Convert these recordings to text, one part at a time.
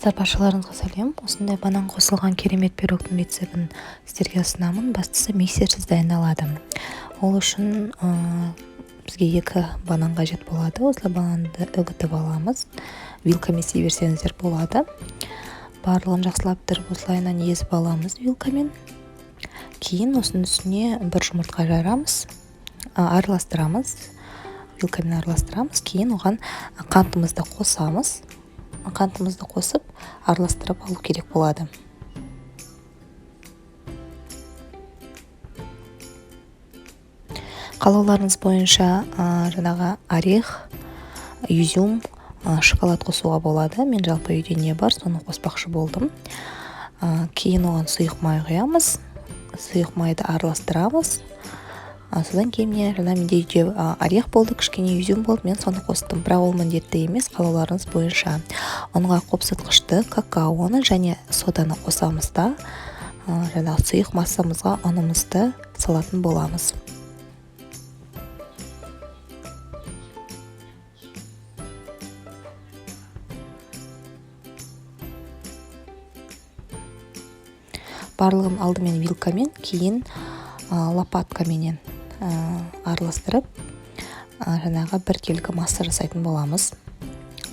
Қыздар, баршаларыңызға сәлем! Осындай банан қосылған керемет пирогтың рецептін сіздерге ұсынамын. Бастысы, миксерсіз дайындалады. Ол үшін бізге 2 банан қажет болады. Осылай бананды үгітіп аламыз. Вилкамен істей берсеңіздер болады. Барлығын жақсылап тұрып, осылайынан езіп аламыз вилкамен. Кейін осының үстіне 1 жұмыртқа жарамыз, араластырамыз. Вилкамен араластырамыз. Кейін оған қантымызды қосамыз. Қантымызды қосып, араластырып алу керек болады. Қалауларыңыз бойынша, жаңағы орех, изюм, шоколад қосуға болады. Мен жалпы үйде не бар, соны қоспақшы болдым. Кейін оған сұйық май құямыз. Сұйық майды араластырамыз. Содан кейін міне, жаңа менде үйде, орех болды, кішкене изюм болды, мен соны қостым. Бірақ ол міндетті емес, қалауларыңыз бойынша. Ұнға қопсытқышты, какаоны және соданы қосамыз да, жаңағы сұйық массамызға ұнымызды салатын боламыз. Барлығын алдымен вилкамен, кейін, лопаткаменен, араластырып, жаңағы біркелкі масса жасайтын боламыз.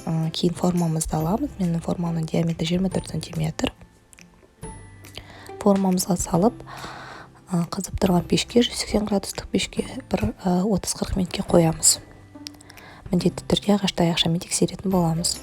Кейін формамызды аламыз. Менің формамның диаметрі 24 сантиметр. Формамызға салып, қызып тұрған пешке, 180 градустық пешке бір, 30-40 минутке қоямыз. Міндетті түрде ағаш таяқшамен тексеретін боламыз.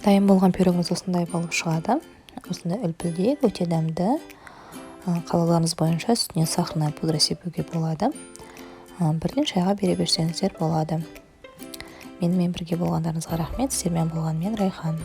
Дайын болған пирогымыз осындай болып шығады. Осындай үлпілдек, өте дәмді. Қалауларыңыз бойынша үстіне сахарная пудра себуге болады. Бірден шайға бере берсеңіздер болады. Менімен бірге болғандарыңызға рахмет. Сіздермен болған мен, Райхан.